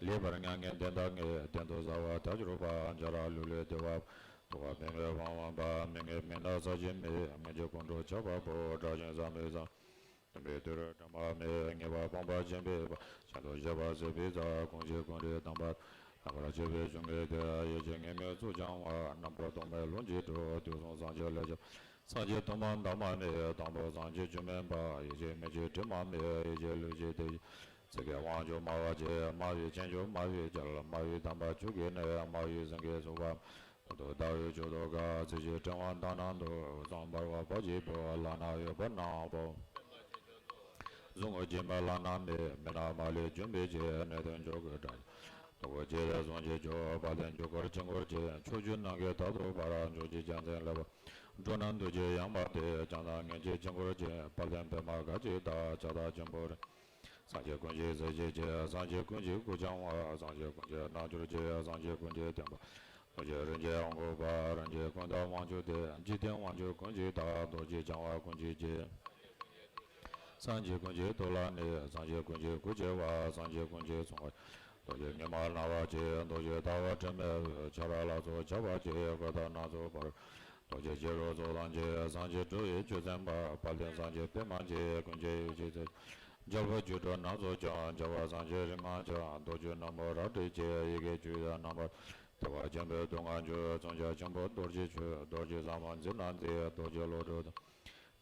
ལེགས་པར་མྱ་ངན་འདས་འདའ་ངེས། གཏན་དུ་བཟའ་བ་དལ་འབྱོར་པ། འཇའ་ར་ལུས་ལས་བདེ་བ། ཐུབ་པ་མེད་མེད་དབང་དབང་པ། མི་མངོན་མི་རྟོག་ས་གཞི་མེད། མངོན་སྤྱོད་ཀུན་འགྲོ་ཆགས་པ་པོ། དགྲ་གཞན་ཟག་མེད་ཟག་སྟོན་པའི་དུས་སུ་དྲན་པ་མེད། ངེས་པ་སྤངས་པ་ཆེན་པོའི་དཔལ། གཞན་དོན་བྱེད་པ་ཟད་པའི་རྩ། ཀུན་བྱེད་ཀུན་འབྲས་དམ་པ། རྣམ་པར་ཕྱེ་བའི་གཞུང་གི་དེ། ཡེ་ཤེས་ངེས་མེད་གཙུག་ཕྱག་དབང་། རྣམ་གྲོལ་སྟོང་པའི་ལུང་གིས་གྲོལ། དུས་གསུམ་སངས་རྒྱས་ལས་བྱུང་། སངས་རྒྱས་ཐོག་མ་འདབ་མ་མེད། དང་པོ་སངས་རྒྱས་བཅོས་མིན་པ། ཡེ་ཤེས་མིག་གི་དྲི་མ་མེད། ཡེ་ཤེས་ལུས་ཀྱི་དེ། ཚིག་གི་དབང་ཕྱུག་སྨྲ་བ་ཆེ། སྨྲ་བའི་ཁྱེད་ཆོས་སྨྲ་བའི་རྒྱལ། སྨྲ་བའི་དམ་པ་ཆོས་ཀྱི་གནས། སྨྲ་བའི་སེང་གེ་སུ་བ། ཐོག་ཏུ་ཟླ་འོད་མཆོག་ཏུ་དགའ། ཚིག་བཞི་ཕྲེང་བ་དང་ནང་དུ། དབུས་གཙང་འབར་བ་དཔལ་གྱི་བུ། ལག་ན་གཡས་པ་ནག་པོ། གཟུངས་སྔགས་འཆང་བའི་ལག་ན་མེ། མེ་ནག་མ་ལུས་འཇོམས་པའི་ཆེད། གནད་དོན་འཇུག་གི་སྒྲ། ཐུགས་རྗེ་ལས་གསུང་བྱེད་ཆོག་དཔལ་ལྡན་ཆོས་འཁོར་ཆོས་འཁོར་ཆེ། ཕྱོགས་བཅུ་ནམ་མཁའི་མཐར་ཐུག་བར། འཇུག་ཅིང་རྒྱལ་མཚན་ལེགས་པར། འགྲོ་རྣམས་ཐུགས་རྗེའི་ཡན་ལག་སྟེ། བྱང་དང་ངེས་ཀྱི་དཀྱིལ་འཁོར་ཆེ། དཔལ་ལྡན་པདྨ་དགའ་བྱེད་དང་། ཕྱག་དང་སྤྱི་བོར། སངས་རྒྱས་ཀུན་གྱི་སྲས་བཅས་ཆེ། སངས་རྒྱས་ཀུན་གྱི་སྐུ་འཆང་བ། སངས་རྒྱས་ཀུན་གྱི་རྣལ་འབྱོར་ཆེ། སངས་རྒྱས་ཀུན་གྱི་བསྟན་པ། ཐུགས་རྗེ་རིན་ཆེན་དབང་བསྐུར་བ། རིན་ཆེན་ཀུན་བདག་དབང་ཕྱུག་སྟེ། འཇིག་རྟེན་དབང་ཕྱུག་ཀུན་གྱི་བདག་རྡོ་རྗེ་འཆང་བ་ཀུན་གྱི་རྗེ། སངས་རྒྱས་ཀུན་གྱི་ཐུགས་ལ་གནས། སངས་རྒྱས་ཀུན་གྱི་སྐུ་ཆེ་བ། སངས་རྒྱས་ཀུན་གྱི་གསུང་བ། རྡོ་རྗེ་སྙིང་པོ་སྣང་བ་ཆེ། རྡོ་རྗེ་ཟླ་བ་དྲི་མེད་འོད། ཁྱབ་པ་ལ་སོགས་ཁྱབ་པ་ཆེ། འཁོར་དང་སྣ་ཚོགས་འབར། རྡོ་རྗེ་ཕྱི་རོལ་ཚོགས་དང་བཅས། སངས་རྒྱས་འགྲོ་བའི་ཆོས་སེམས་དཔའ། དཔལ་ལྡན་སངས་རྒྱས་པདྨ་འབྱེད། ཀུན་མཁྱེན་ཡེ་ཤེས་རྩལ། རྒྱལ་པོ་སྒྱུ་འཕྲུལ་སྣ་ཚོགས་ཀྱང་། རྒྱལ་བ་སངས་རྒྱས་རིག་སྔགས་འཆང་། རྡོ་རྗེ་རྣོན་པོ་རལ་གྲི་ཆེ། ཡི་གེ་བཅུ་ཡི་རྣམ་པར། བདེ་བ་ཆེན་པོའི་སྡུག་བསྔལ་འཇོམས། མཚོན་ཆ་ཆེན་པོ་རྡོ་རྗེ་ཆོས། རྡོ་རྗེ་ཟབ་མོ་འཛིན་རྣམས་མཛེས། རྡོ་རྗེ་བློ་གྲོས་དང་།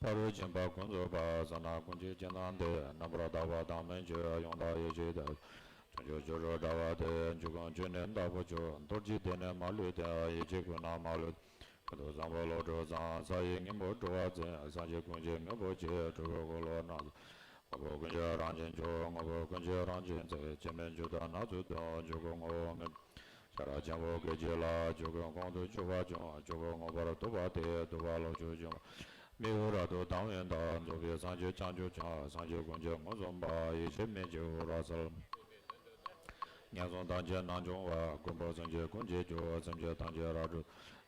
ཕ་རོལ་ཕྱིན་པ་ཀུན་རྫོགས་པ། བསོད་ནམས་ཀུན་གྱི་རྗེས་གནང་སྟེ། རྣམ་པར་དག་པ་དང་མན་ཆད། ཡང་དག་ཡེ་ཤེས་དེ། བྱང་ཆུབ་སྤྱོད་རོལ་དྲ་བ་སྟེ། འཇུག་ཀུན་སྤྱོད་ནི་བདག་པོ་ཆོས། རྡོ་རྗེ་གདན་ནི་མ་ལུས་བརྟན། ཡེ་ཤེས་ཀུན་ནས་མ་ལུས། ཀུན་ཏུ་བཟང་པོ་བློ་གྲོས་བཟང་། ས་ཡི་སྙིང་པོ་སྤྲུལ་པ་འཛིན། སངས་རྒྱས་ཀུན་གྱི་མེས་པོ་ཆེ། སྤྲུལ་པའི་འཁོར་ལོ་རྣམས་སུ། དངོས་པོ་ཀུན་གྱི་རང་བཞིན་མཆོག་དངོས་པོ་ཀུན་གྱི་རང་བཞིན་མཛད། སྐྱེ་མེད་འཇུག་ལྡོག་སྣ་ཚོགས་སྟོན། འཇུག་ཀུན་ངོ་བོ་ངེས། ཤེས་རབ་ཆེན་པོ་སྐད་ཅིག་ལ། ཆོས་ཀུན་ཁོང་དུ་ཆུད་པ་འབྱུང་། ཆོས་ཀུན་མངོན་པར་རྟོགས་པ་སྟེ། རྟོགས་པ་ལོངས་སྤྱོད་འབྱུང་བ། མི་འོས་རབ་ཏུ་དང་བའི་བདག་རྫོགས་པའི་སངས་རྒྱས་བྱང་ཆུབ་འཆང་། སངས་རྒྱས་ཀུན་གྱི་ངོ་བཟུང་བ། ཡེ་ཤེས་མེ་ལྕེ་འོད་རབ་གསལ། ངན་སོང་ཐམས་ཅད་རྣམ་སྦྱོང་བ། མགོན་པོ་སེམས་ཅན་ཀུན་གྱི་མཆོག་སེམས་ཅན་ཐམས་ཅད་རབ་སྒྲོལ།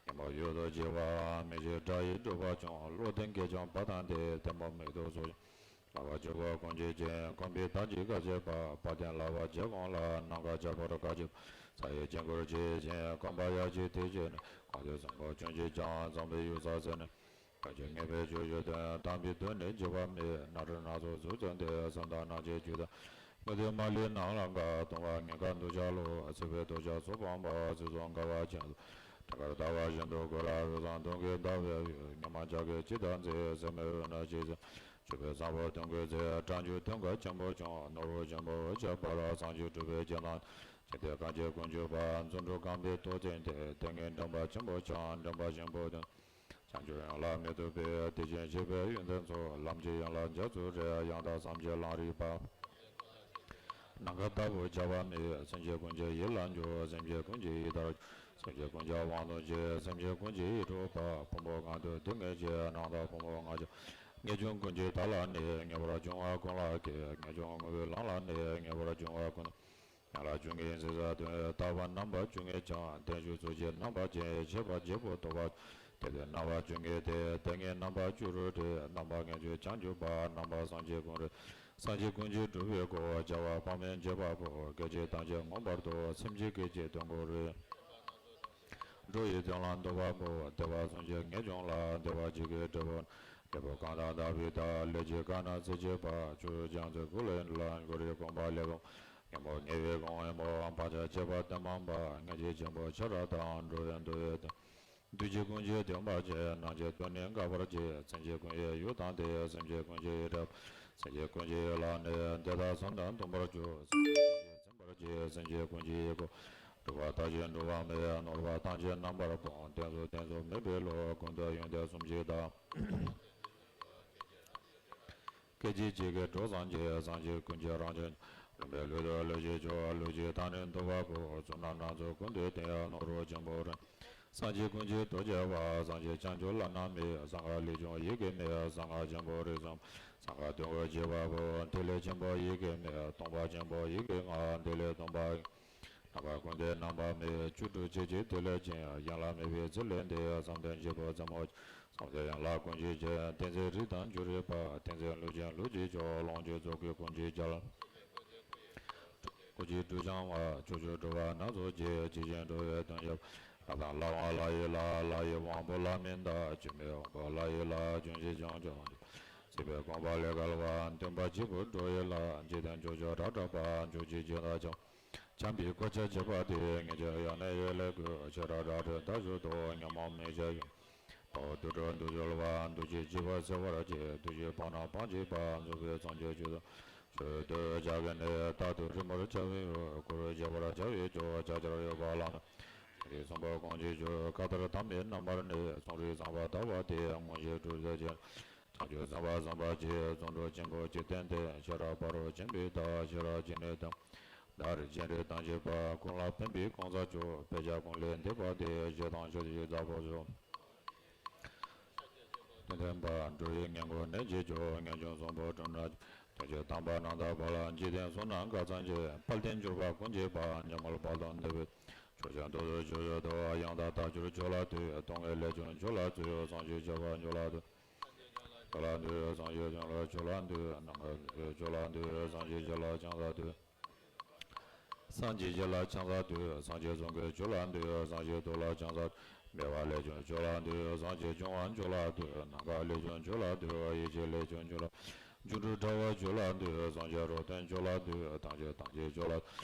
སྙིང་པོ་ཡུལ་དུ་སྐྱེ་བའམ། མི་ཤེས་དགྲ་ཡིས་སྒྲུབ་པ་བྱུང་། བློ་ལྡན་སྐད་ཅིག་བ་དན་ཏེ། ཐལ་མོ་སྦྱིན་སྡུག་སོགས་ཀྱི། ལག་པ་གཅིག་པོ་ཀུན་གྱི་རྒྱན། བསྐུམ་པའི་དར་གྱིས་བཀའ་སྩལ་པ། དཔལ་ལྡན་ལག་པ་བརྒྱད་བསྐུམ་ལ། ནམ་མཁའ་ལྗང་ཕུར་དཀར་གྱི། ས་ཡི་དཀྱིལ་འཁོར་ཆེ་ཞིང་། བསྐུམ་པ་ཡ་གཅིག་དེ་བཞིན་ནི། གང་དུ་སེམས་ཁོང་ཅན་གྱིས་ཀྱང་། བཟང་པོའི་ཡུལ་ས་ཟེར་ནས། བཀའ་བརྒྱུད་ངེས་པའི་ཆོས་བརྒྱུད་དོན། དམ་པའི་དོན་ནི་འཇིགས་པ་མེད། སྣ་ཁྲིད་སྣ་ཚོགས་གཟུགས་ཅན་ཏེ། བསམ་དང་སྣང་མཆེད་བཅུ་དང་། མིག་ཏོ་མ་ལུས་རྣམས་ལ་དགའ། གདོང་པ་ཉིན་དཀར་འདོད་ཆགས་ལོག། སྲིད་པའི་འདོད་ཆགས་ཚོགས་སྤངས་པ། སྲིད་གསུམ་དགའ་བ་ཅན་དུ། དེ་ཁར་ལྟ་བ་བཞིན་དུ་བཀོད་ལ། འོད་བཟང་སྟོང་གི་ཟླ་བའི་འོད། ཉི་མ་ལྕགས་ཀྱུ་གཅིག་དང་མཛེས། སེར་མོའི་འོད་སྣང་ཇི་སྲིད། ཆུ་བོའི་ཟངས་ཕོར་སྟོང་གི་ཚད། སྦྲང་ཆུ་སྟོན་ཀ་ཆེན་པོ་ཀྱང་། ནོར་བུ་ཆེན་པོ་འོད་ཆགས་འབར། བཟང་སྤྱོད་སྒྲུབ་པའི་རྒྱན་དང་། ཅི་སྟེ་གང་བྱེད་ཀུན་གྱུར་པ། རྫུ་འཕྲུལ་རྐང་པའི་ཏོག་ཙེ་སྟེ། ཏིང་ངེ་འཛིན་པ་ཆེན་པོ་འཆང་། འདྲེན་པ་ཆེན་པོ་སྟོན། བྱང་ཆུབ་ཡོངས་ལ་མི་ལྟོས་པའི། དེ་བཞིན་གཤེགས་པའི་ཡོན་ཏན་ཚོགས། ལམ་གྱི་ཡན་ལག་རྒྱ་མཚོའི་རི། ཡང་དག་བསམ་གྱིས་བླངས་རིག་པ། ནམ་མཁའ་ལྟ་བུར་ཁྱབ་པ་མེད། སེམས་ཅན་ཀུན་གྱི་ཡིད་ལ་འཇུག་སེམས་ཅན་ཀུན་གྱི་ཡི་དྭགས། སེམས་ཅན་ཀུན་གྱི་དབང་དུ་བྱེད། སེམས་ཅན་ཀུན་གྱི་ཡིད་འཕྲོག་པ། ཕུང་པོ་ལྔ་བདོ་སྡུག་བསྔལ་ཆེ། རྣམ་དག་ཕུང་པོ་ལྔ་ཆེ། ངེས་འབྱུང་ཀུན་གྱི་མཐའ་ལ་གནས། ངེས་པར་འབྱུང་བ་ཀུན་ལ་སྐྱེ། ངེས་འབྱུང་དངོས་པོའི་ལམ་ལ་གནས། ངེས་པར་འབྱུང་བ་ཀུན་ལ། ཡན་ལག་བཅུ་གཉིས་ཟད་ས་སྟོན། ལྟ་བ་རྣམ་པ་བཅུ་གཉིས་འཆང་། བརྟན་བཞུགས་ཚོགས་ཀྱི་རྣམ་པ་ཅན། བྱེད་པ་བརྒྱད་པོ་ཐོབ་པ། དེ་ལྟར་རྣམ་པ་བཅུ་གཉིས་ཏེ། ཏིང་ངེ་རྣམ་པ་བཅུ་རུ་འདྲེས། རྣམ་པ་ལྔས་བསྐྱོད་བྱང་ཆུབ་པ། རྣམ་པ་སངས་རྒྱས་ཀུན་རེ། སངས་རྒྱས་ཀུན་གྱི་སྒྲུབ་པའི་སྒོ། བྱ་བ་སྤང་མི་འཇིགས་པ་པོ། སྐད་ཅིག་ཐམས་ཅད་མངོན་པར་རྟོགས། སེམས་ཀྱི་སྐད་ཅིག་དོན་ཀུན་རེ། འགྲོ་ཡི་དོན་ལ་འདུ་བ་པོ། བདེ་བ་གསུམ་གྱི་ངེས་འབྱུང་ལ། བདེ་བ་གཅིག་གི་འབྲས་བུ། འབྲས་བུ་གང་དང་འདྲ་བའི་བདག་ལས་ཀྱི་གང་ན་ཚེ་སྐྱེས་པ། ཆུ་རུ་རྒྱ་མཚོའི་སྐུ་ལས་ལ། གུ་རུའི་དགོངས་པ་ལས་བུམ། ཉོན་མོངས་ཉེ་བའི་གོང་འོན་པོ། བག་ཆགས་བཅས་པ་དོན་མང་པ། ལྔ་བཅུ་ཆེན་པོ་ཆ་ར་དང་། འགྲོ་བའི་འདུ་བའི་དོན། འདུས་བྱས་ཀུན་གྱི་འདུན་པ་བྱེད། སྣང་བྱེད་དོན་ནི་འགག་པར་བྱེད། མཚན་བྱེད་ཀུན་གྱི་ཡུལ་དང་དེ། སེམས་བྱེད་ཀུན་གྱི་ཡིད་སྒྲིབ། སེམས་བྱེད་ཀུན་གྱི་ཡིད་ལ་ནི། འདི་དག་གསུམ་དང་སྡོམ་པར་འགྱུར། སེམས་བྱེད་ཀུན་གྱི་འཛིན་པར་བྱེད། སེམས་བྱེད་ཀུན་གྱི་ཡིད་ཀུན། འགྲོ་བ་ལྟ་ཞིང་འགྲོ་བ་མེད། ནོར་བ་ལྟ་ཞིང་རྣམ་པར་སྤོང་། བསྟན་སོགས་བསྟན་སོགས་མེད་པའི་ལུགས། ཀུན་ཏུ་ཡོན་ཏན་གསུམ་གྱི་བདག་སྐད་ཅིག་གཅིག་གིས་གྲོགས་སངས་རྒྱས། སངས་རྒྱས་ཀུན་གྱི་རང་བྱུང་། ལུས་མེད་ལུས་དང་ལུས་ཀྱི་མཆོག་ལུས་ཀྱི་མཐའ་ནི་འདུ་བ་པོ། གཙུག་ན་རྣམ་གཙུག་ཀུན་ཏུ་བསྟན། ནོར་བུ་ཆེན་པོ་རིན། སངས་རྒྱས་ཀུན་གྱི་རྡོ་རྗེ་འབར། སངས་རྒྱས་བྱང་ཆུབ་བླ་ན་མེད། སངས་རྒྱས་ལས་བྱུང་ཡི་གེ་མེད། སངས་རྒྱས་ཆེན་པོ་རིགས་གསུམ། སངས་རྒྱས་སྟོང་གི་བྱེ་བ་པོ། ཐིག་ལེ་ཆེན་པོ་ཡི་གེ་མེད། སྟོང་པ་ཆེན་པོ་ཡི་གེ་ལྔ། ཐིག་ལེ་སྟོང་པ། རྣམ་པ་ཀུན་ཏུ་རྣམ་པ་མེད། བཅུ་དྲུག་ཆོས་ཀྱི་ཐིག་ལེ་ཅན། ཡན་ལག་མེད་པའི་ཚུལ་ལས་འདས། བསམ་གཏན་བཞི་པོ་རྩེ་མོ། བསམ་གཏན་ཡན་ལག་ཀུན་གྱི་རྒྱན། ཏིང་འཛིན་རིགས་དང་སྦྱོར་བའི་དཔལ། ཏིང་འཛིན་ལུས་ཅན་ལུས་ཀྱི་མཆོག་ལོངས་སྤྱོད་རྫོགས་སྐུ་ཀུན་གྱི་རྒྱལ། ཀུན་གྱི་སྤྲུལ་བྱང་བ། ཕྱོགས་བཅུར་འགྲོ་བ་སྣ་ཚོགས་ཀྱི། ཇི་བཞིན་འགྲོ་བའི་དོན་བྱེད་པ། ལྷ་དང་ལྷ་དབང་ལྷ་ཡི་ལྷ། ལྷ་ཡི་དབང་པོ་ལྷ་མིན་འདས། སྐྱོན་མེད་དབང་པོ་ལྷ་ཡི་ལྷ། སྐྱོན་ཅན་སྐྱོན་བྲལ་བ། སྲིད་པའི་རྐང་པ་ལས་བརྒལ་བ། འདུན་པ་གཅིག་པུ་འགྲོ་བའི་ལྷ། འཇིག་རྟེན་ཕྱོགས་བཅུར་རབ་གྲགས་པ། འཇུག་ཅིང་བྱེ་བྲག་འཆང་། འཆང་བའི་གོ་ཆ་བྱེད་པ་སྟེ། ངེས་ཅན་ཡོན་ཏན་ཡིད་ལས་བསྐུལ། ཆེས་མཐོ་དགྲ་སྲི་མཐའ་ཞུགས་སྟོབས། ཉོན་མོངས་མུ་ཆ་ཡུལ། དཔའ་བོ་དུད་འགྲོ་དུག་གསོ་བ། འདུ་བྱེད་བཅུ་པ་སེལ་བར་བྱེད། འདུ་བྱེད་སྤང་བླང་སྤང་བྱེད་པ། རྫོགས་པའི་སངས་རྒྱས་ཆོས་དང་ཆོས་དུ་བྱ་གི་ནི། རྟག་ཏུ་རིག་མར་བྱ་བའི་ཡུལ། སྐུར་བྱེད་པར་བྱ་བའི་མཆོག་ཕྱག་རྒྱར་གཡོ་བ་ལ་ནི། སེམས་ཀྱི་སྲུང་འཁོར་ཀུན་གྱི་མཆོག་ཀ་དར་དམ་པའི་རྣམ་པར་གནས། གསུང་རིག་ཚངས་པ་ཟླ་བ་སྟེ། མངོན་ཤེས་སྤྲོས་བྲལ་ཅན། བྱང་ཆུབ་སེམས་དཔའ་བསམ་པ་ཆེ། རྫོགས་སྒྲུབ་ཆེན་པོ་འཇིག་རྟེན་མཐའ། ཤེས་རབ་ཕ་རོལ་ཕྱིན་པའི་བདག་ཤེས་རབ་ཀྱི་ནི་དམ། བདག་རིག་ཅན་རིག་དང་བཅས་པ། ཀུན་ལ་ཕན་པའི་གང་ཟག་མཆོག་དཔེ་བྱད་ཀུན་ལས་འདས་པ་སྟེ། ཞེ་སྡང་ཆོས་ཀྱི་རྫ་པོ་སོགས། དེ་ལྡན་པ། འགྲོ་བའི་ངན་སྒོ་ནད་ཀྱི་མཆོག་ངན་སྐྱོན་གསུམ་པོ་དྲུང་ན། དོན་བྱེད་དམ་པ་རྣམ་དག་པ་ལ། འཇིག་རྟེན་གསུམ་ན་འགག་ཚང་ཆེ། དཔལ་ལྡན་འབྱོར་པ་ཀུན་གྱི་དཔལ། འཇམ་དཔལ་དཔལ་དུ་འདུས་པའི། མཆོག་ཀྱང་ཐུགས་སུ་ཆུད་ཟོས་ལྟ་བུ། ཡང་དག་ཐབས་སྦྱོར་ཆོས་ལ་ལྟོས། སྡུག་བསྔལ་ལས་བྱུང་ཆོས་ལ་ལྟོས། སངས་རྒྱས་ཆོས་པ་ཆོས་ལ་ལྟོས། ཆོས་ལ་ལྟོས། སངས་རྒྱས་ཆོས་ལ་ཆོས་ལ་ལྟོས། ནམ་མཁའ་ལྟོས། ཆོས་ལ་ལྟོས། སངས་རྒྱས་ཆོས་ལ་ཕྱག་འཚལ་ལྟོས། སངས་རྒྱས་ཆོས་ལ་ཕྱག་འཚལ་ལྟོས། སངས་རྒྱས་གསུང་གི་ཆོས་ལ་ལྟོས། སངས་རྒྱས་ཐུགས་ལ་ཕྱག་འཚལ་ལྟོས། མེད་པ་ལས་བྱུང་ཆོས་ལ་ལྟོས། སངས་རྒྱས་འབྱུང་བ་ཆོས་ལ་ལྟོས། ནམ་མཁའ་ལས་བྱུང་ཆོས་ལ་ལྟོས། ཡེ་ཤེས་ལས་བྱུང་ཆོས་ལ། སྒྱུ་འཕྲུལ་དྲ་བ་ཆོས་ལ་ལྟོས། སངས་རྒྱས་རོལ་སྟོན་ཆོས་ལ་ལྟོས། ཐམས་ཅད་ཐམས་ཅད་ཆོས་ལ།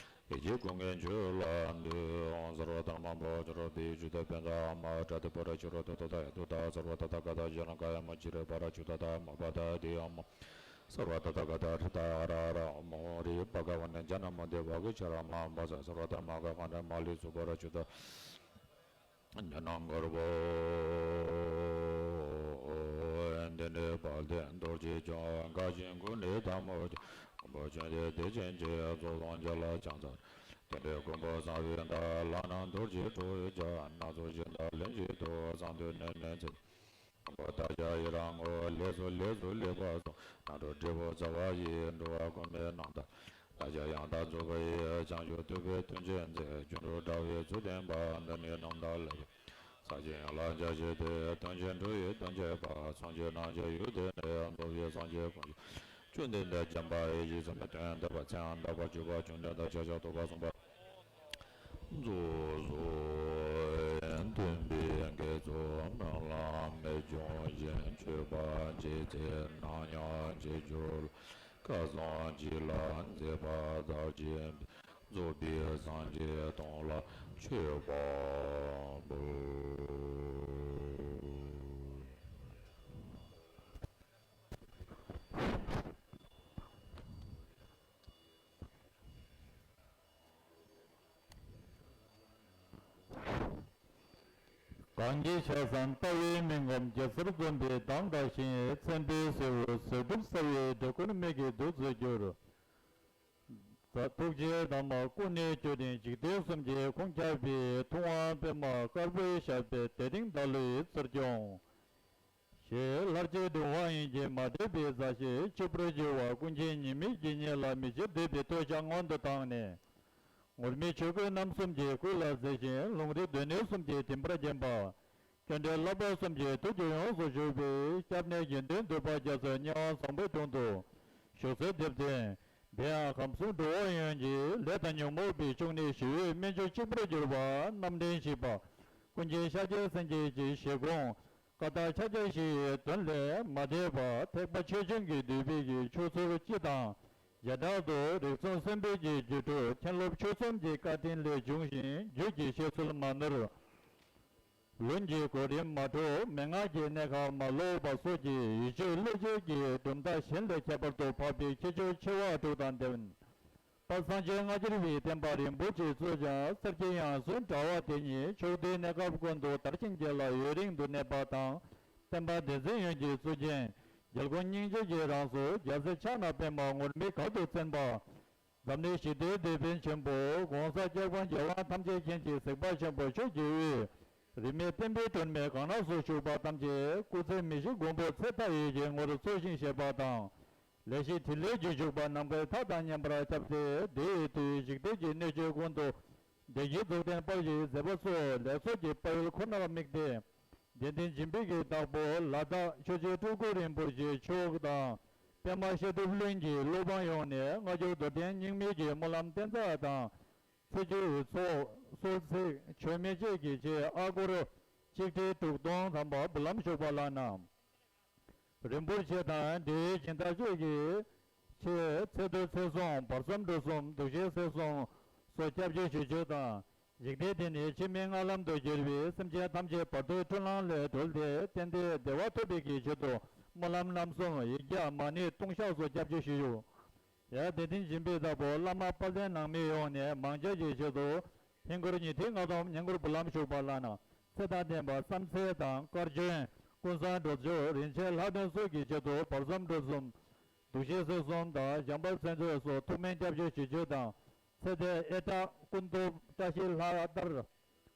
ཡེ་ཤེས་ཀུན་དགའི་ཆོས་ལ་ལྟོས། ཨོཾ་སརྦ་དྷརྨ་བྷོ་དྷ་རོ་པི་ཨ་ཅུ་ཏ་བཛྲ་ཨ་མ་ཏྲ་ཏི་པྲ་ཅུ་ར་ཏུ་ཏ་ཏ་ཡ་ཏུ་ཏ། སརྦ་ཏ་ཐཱ་ག་ཏ་ཛྙཱ་ན་ཀཱ་ཡ་མ་ཙི་རེ་པཱ་ར་ཅུ་ཏ་ཏ་མ་པ་ཏ་ཏེ་ཨ་མ། སརྦ་ཏ་ཐཱ་ག་ཏ་ཧྲི་ཏ་ཨ་ར་ཨ་ར། ཨོཾ་ཧྲཱིཿ་བྷ་ག་ཝ་ནི་ཛྙཱ་ན་མུ་ནི་བྷ་ག་ཙ་ལ་མ་བྷ་ས། སརྦ་ཏ་མ་ག་གྷ་ཎ་མ་ལི་སུ་པ་ར་ཅུ་ཏ། ཉ་ནང་གར་པོ། འདི་ནི་དཔལ་ལྡན་རྡོ་རྗེ་འཆང་། དགའ་ཞིང་མགུ་ནས་ཐལ་མོ་སྦྱར། མགོན་པོ་ཁྱོད་ཀྱི་བདེ་ཆེན་གྱི། རྫོགས་སངས་རྒྱས་ལ་ཕྱག་འཚལ། དེ་འདྲའི་མགོན་པོ་གསང་བའི་བདག་ལག་ན་རྡོ་རྗེ་གྲོ་བོའི་རྒྱ། སྣ་ཚོགས་ཞིང་དང་ལྷན་ཅིག་ཏུ། གསང་འདུས་ནས་ནི་ཚེ། མགོན་པོ་བདག་ཅག་ཡི་རང་ངོ་། ལས་སུ་ལས་སུ་ལེགས་པར་གསུངས། རྣམ་གྲོལ་འབྲས་བུ་སྩལ་བ་ཡི། འགྲོ་བ་ཀུན་པའི་རྣམ་ཐར། བདག་ཅག་ཡང་དག་རྫོགས་པ་ཡི། བྱང་ཆུབ་ཐོབ་པའི་དོན་ཆེན་མཛད། སྒྱུ་འཕྲུལ་དྲ་བའི་ཚུལ་བསྟན་པ། འདི་ནི་རྣམ་ཐར་ལས། ས་བཅུའི་ཡན་ལག་བརྒྱ་བྱིན་ཏེ། དོན་ཆེན་འགྲོ་བའི་དོན་བྱེད་པ། སངས་རྒྱས་རྣམས་ཀྱི་ཡུལ་དེ་ནས། རྫོགས་པའི་སངས་རྒྱས་ཀུན་གྱི། བཅུད་ལྡན་དང་བརྒྱན་པ་ཡི། ཡིད་བསམ་པའི་དོན་འདོད་པ། མཚན་དང་བརྗོད་པ། བཅོམ་ལྡན་དང་ཕྱག་བྱ་སྟོན་པ་གསུངས་པ། རྫོགས་སོ། སྟོན་པའི་དགེ་ཚོགས་སྨོན་ལམ་རྨད་བྱུང་ཞིང་། མཆོད་པ་རྗེས་བསྟན་རྣམ་ཉག་གཅིག་གྱུར། སྐལ་བཟང་སྦྱིན་ལ་མཛད་པ་དག་ཅིང་། རྫོགས་པའི་སངས་རྒྱས་སྟོང་ལ་མཆོད་པ་འབུལ། གང་གི་ཞལ་བཟང་ལྟ་བའི་མི་ངོམས། རྒྱལ་སྲས་འཛོམས་པའི་མདངས་དག་ཞིང་། མཚན་དཔེའི་ཟེའུ་ཟེའུ་འབྲུ་གསར་བའི། འབྲས་བུར་མིག་གིས་བདུད་རྩི་འགྱུར། ཐུགས་རྗེའི་དམ་པ་སྐུ་ནི་ཆོས་སྡིངས། འཇིག་རྟེན་གསུམ་གྱི་ཁོངས་ཁྱབ་པའི། ཐུབ་དབང་པདྨ་དཀར་པོའི་ཞབས་པད། དེ་སྟེང་བདག་བློའི་རྩིར་སྐྱོང་། ཞེས་ལྷར་བཅས་སྒྲུབ་པ་ཡིན་གྱི་མ་འདྲེས་པའི་མཛའ་བཤེས་གཅིག་པུར་གྱུར་པ་ཀུན་མཁྱེན་ཉི་མའི་དགེ་བསྙེན་ལ་མི་ཕྱེད་འདུད་པའི་བསྟོད་ཕྱག་སྔོན་དུ་བཏང་ནས། ངུར་སྨྲིག་ཆོས་གོས་རྣམ་གསུམ་གྱིས་སྐུ་ལ་གཟིགས་ཤིང་། ལུང་རིགས་སྡེ་སྣོད་གསུམ་གྱིས་བསྟིམ་པར་བགྱིས་པ། སྐྱོན་བྲལ་བསླབ་པ་གསུམ་གྱི་ཐུགས་རྒྱུད་ཡོངས་སུ་ཞུགས་པའི་སྐྱབས་གནས་དགེ་འདུན་འདུས་པ་རྒྱ་མཚོའི་སྙན་དབང་བཟང་པོའི་དྲུང་དུ་བཞུགས་སའི་རྗེ་བཙུན། དེ་ཡང་ཁམས་གསུམ་འགྲོ་བ་ཡོངས་ཀྱི་ལས་དང་ཉོན་མོངས་པའི་ཕྱུགས་ནད་ཞི་བའི་སྨན་མཆོག་གཅིག་པུར་གྱུར་པ་རྣམ་འདྲེན་བཞི་པ། ཀུན་མཁྱེན་ཤཱཀྱ་སེང་གེ་གི་བཞེད་དགོངས་བཀའ་རྟགས་ཕྱག་རྒྱ་བཞི་ཡི་དོན་ལས་མ་འདྲེས་པ། ཐེག་པ་ཆོས་ཆེན་གྱི་བསྡུས་པའི་གི་ཆོས་ཚུལ་སྤྱི་དང་། རྒྱ་གྲགས་སུ་རིགས་མཚུངས་གསུམ་པའི་གི་རྒྱུད་དྲུག་མཁན་སློབ་ཆོས་གསུམ་གྱི་བཀའ་དྲིན་ལས་བྱུང་ཞིང་། རྒྱུད་ཀྱི་བཤད་ཚུལ་མ་ནོར། ལུས་ཀྱི་གོ་རིམ་མ་འཁྲུགས། མན་ངག་གི་གནད་ཁ་མ་ལོག་པ་སོགས་ཀྱི་ཡིད་དཔྱོད་བློ་སྐྱེད་ཀྱི་གྲུབ་མཐའ་གཞན་ལས་ཁྱད་པར་དུ་འཕགས་པའི་ཁྱད་ཆོས་ཆེ་བ་དྲུག་དང་ལྡན་པ། སངས་རྒྱས་ལྔ་བཅུ་པའི་བསྟན་པ་རིན་པོ་ཆེ་གཙོས་ཀྱང་། སེར་སྐྱའི་ཡང་སོས་གྲྭ་པ་དེ་ཉིད་ཕྱོགས་དུས་གནས་སྐབས་ཀུན་ཏུ་དར་ཞིང་རྒྱས་ལ་ཡུན་རིང་དུ་གནས་པ་དང་། བསྟན་པ་སྡེ་ཚན་ཡོངས་ཀྱི་གཙུག་རྒྱན་རྒྱལ་ཀུན་སྙིང་རྗེ་གི་རང་གཟུགས་རྒྱལ་སྲས་ཕྱག་ན་པདྨ་ངུར་སྨྲིག་གར་དུ་མཚན་པ། འཛམ་གླིང་ཞི་བདེའི་དེད་དཔོན་ཆེན་པོ་༸གོང་ས་༸སྐྱབས་མགོན་རྒྱལ་དབང་ཐམས་ཅད་མཁྱེན་ཅིང་གཟིགས་པ་ཆེན་པོ་ཆོས་ཀྱི་དབུས། རིས་མེད་བསྟན་པའི་སྒྲོན་མེ་གང་ན་སུ་བཞུགས་པ་ཐམས་ཅད་སྐུ་ཚེ་མི་ཤིགས་མགོན་པོ་ཚེ་མཐའ་ཡས་ཀྱི་ངོ་བོར་འཚོ་ཞིང་གཞེས་པ་དང་། ལས་ཤིག་ཕྲིན་ལས་རྒྱུད་ཕྱུག་པ་ནམ་མཁའི་མཐའ་དང་མཉམ་པར་ཁྱབ་སྟེ། འདིའི་དུས་འཇིག་རྟེན་གྱི་གནོད་བྱེད་ཀུན་ཏུ། བདེ་སྐྱིད་རྫོགས་ལྡན་དཔལ་གྱི་མཛད་པ་སོགས་ལེགས་ཚོགས་ཀྱི་དཔལ་ཡོན་ཁོ་ནར་དམིགས་ཏེ། དགེ་འདུན་སྦྱིན་པའི་གི་བདག་པོ་ལ་དྭགས་ཆོས་རྗེ་སྤྲུལ་སྐུ་རིན་པོ་ཆེ་མཆོག་དང་། པདྨ་བཤད་སྒྲུབ་གླིང་གི་སློབ་འབངས་ཡོངས་ནས་སྔ་འགྱུར་མདོར་བསྟན་རྙིང་མའི་གི་སྨོན་ལམ་བསྟན་རྩ་དང་། ཚེས་བཅུའི་ཚོགས་གསོལ་ཚིགས་མཆོད་མེ་བཅས་ཀྱི་ཆེད་ཨ་སྒོར་གཅིག་ཁྲི་དྲུག་སྟོང་ཐམ་པ་འབུལ་ལམ་ཞུགས་པ་ལགས་ན། རིན་པོ་ཆེ་དང་འབྲེལ་ཡོད་སྦྱིན་བདག་བཅས་ཀྱི་ཆེད་ཚེ་འདོད་ཚེ་བཟུང་། བར་མཚམས་འགྲོ་གསུམ་འདུ་ཤེས་ཚེ་གསུམ་སོགས་སྐྱབས་བཅོལ་ཞུ་རྒྱུ་དང་། འཇིག་རྟེན་འདི་ནས་ཕྱི་མའི་སྔ་ལམ་དུ་གྱུར་པའི་སེམས་ཅན་ཐམས་ཅད་བར་དོའི་འཁྲུལ་སྣང་ལས་གྲོལ་ཏེ་གཏན་བདེ་བདེ་བ་ཐོབ་པའི་གི་ཆེད་དུ་སྨོན་ལམ་རྣམ་གསུམ་ཡིག་བརྒྱ་མ་ཎི་ལྟུང་བཤགས་སོགས་སྐྱབས་བཅོལ་ཞུ་རྒྱུ། ཡང་དད་ལྡན་སྦྱིན་པའི་བདག་པོ་བླ་མ་དཔལ་ལྡན་ནང་མི་ཡོངས་ནས་མང་ཇ་གྱི་ཆེད་དུ་ཧིན་སྒོར་ཉིས་ཁྲི་ལྔ་སྟོང་བསྙེན་བཀུར་འབུལ་ལམ་ཞུགས་པ་ལགས་ན། ཚེ་དང་ལྡན་པ་བསམ་རྩེ་དང་དཀར་ལྗོན་ཀུན་བཟང་འགྲོ་མཆོག་རིན་ཆེན་ལྷ་ལྡན་སོགས་ཀྱི་ཆེད་དུ་བར་མཚམས་འགྲོ་གསུམ་འདུ་ཤེས་ཚེ་གསུམ་དང་བྱམས་པ་མཚན་བརྗོད་སོགས་ཐུགས་སྨོན་སྐྱབས་བཅོལ་ཞུ་རྒྱུ་དང་། ཚེ་འདས་ཨེ་ཏྲ་ཀུན་ཐུབ་བཀྲ་ཤིས་ལྷ་དར།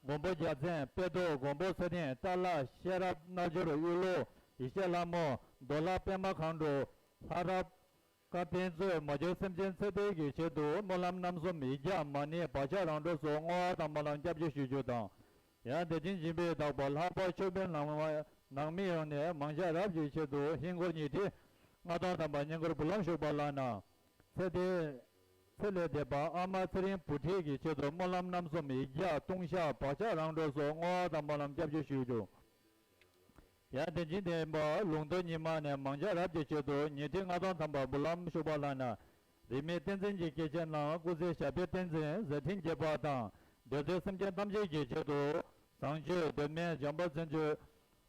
མགོན་པོ་རྒྱལ་མཚན་དཔལ་རྡོར་མགོན་པོ་ཚེ་བརྟན་ཏཱ་ལ་ཤེས་རབ་རྣལ་འབྱོར་གཡུ་ལོ་ཡེ་ཤེས་ལྷ་མོ་རྡོར་ལག་པདྨ་མཁའ་འགྲོ་ལྷ་རབ་བཀའ་བསྟན་གཙོས་མ་གྱུར་སེམས་ཅན་ཚེ་འདས་ཀྱི་ཆེད་དུ་སྨོན་ལམ་རྣམ་གསུམ་ཡིག་བརྒྱ་མ་ཎི་བག་ཆགས་རང་གྲོལ་སོགས་བསྔོ་བ་དང་སྨོན་ལམ་སྐྱབས་བཅོལ་ཞུ་རྒྱུ་དང་། ཡང་དད་ཅན་སྦྱིན་པའི་བདག་པོ་ལྷག་པ་ཆོས་འཕེལ་ནང་མ་ནང་མི་ཡོངས་ནས་མང་ཇ་རབ་ཀྱི་ཆེད་དུ་ཧིན་སྒོར་ཉིས་ཁྲི་ལྔ་སྟོང་ཐམ་པ་བསྙེན་བཀུར་འབུལ་ལམ་ཞུགས་པ་ལགས་ན། ཚེ་འདས་ཚེ་ལས་འདས་པ་ཨ་མ་ཚེ་རིང་བུ་ཁྲིད་ཀྱི་ཆེད་དུ་སྨོན་ལམ་རྣམ་གསུམ་ཡིག་བརྒྱ་ལྟུང་བཤགས་བག་ཆགས་རང་གྲོལ་སོགས་བསྔོ་བ་དང་སྨོན་ལམ་སྐྱབས་བཅོལ་ཞུ་རྒྱུ། ཡང་དད་ཅན་ལྡན་པ་ལུང་རྟོགས་ཉི་མ་ནས་མང་ཇ་རབ་ཀྱི་ཆེད་དུ་ཉིས་ཁྲི་ལྔ་སྟོང་ཐམ་པ་འབུལ་ལམ་ཞུགས་པ་ལགས་ན། རིས་མེད་བསྟན་འཛིན་གྱི་སྐྱེས་ཆེན་ནང་སྐུ་ཚེ་ཞབས་པད་བརྟན་ཅིང་མཛད་འཕྲིན་རྒྱས་པ་དང་། འདིར་སྡོད་སེམས་ཅན་ཐམས་ཅད་ཀྱི་ཆེད་དུ་བཟང་སྤྱོད་གདོད་མའི་བྱམས་པ་མཚན་བརྗོད་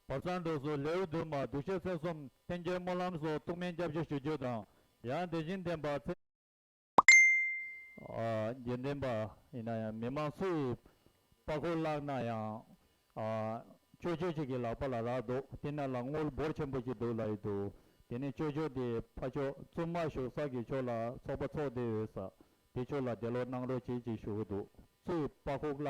བར་མཚམས་འགྲོ་གསུམ་ལེའུ་བདུན་མ་འདུ་ཤེས་ཚེ་གསུམ་བསྟན་བཅོས་སྨོན་ལམ་སོགས་ཐུགས་སྨོན་སྐྱབས་བཅོལ་ཞུ་རྒྱུ་དང་། ཡང་དད་ཅན་ལྡན་པ་ཚེ། ཨ་དགེ་འདུན་པ་ཡིན་ན་ཡང་མི་མང་སུ་ཡིས་པགས་ཀོ་བླངས་ན་ཡང་ཨ་ཅོ་ཅོ་ཅིག་གི་ལག་པ་ལ་རག་འདུག་དེ་ན་ལ་དངུལ་འབོར་ཆེན་པོ་ཅིག་འདུག་ལབ་ཡི་འདུག་དེ་ནས་ཅོ་ཅོ་དེ་ཕ་ཕྱོགས་བཙུན་མ་བཞུགས་ས་གི་ཕྱོགས་ལ་ཚོགས་པ་ཚོགས་བསྡད་ཡོད་ས་དེ་ཕྱོགས་ལ་འདེད་ལོག་གནང་རོགས་གྱིས་ཅེས་ཞུ་གི་འདུག་སུ་ཡིས་པགས་ཀོ་བླངས།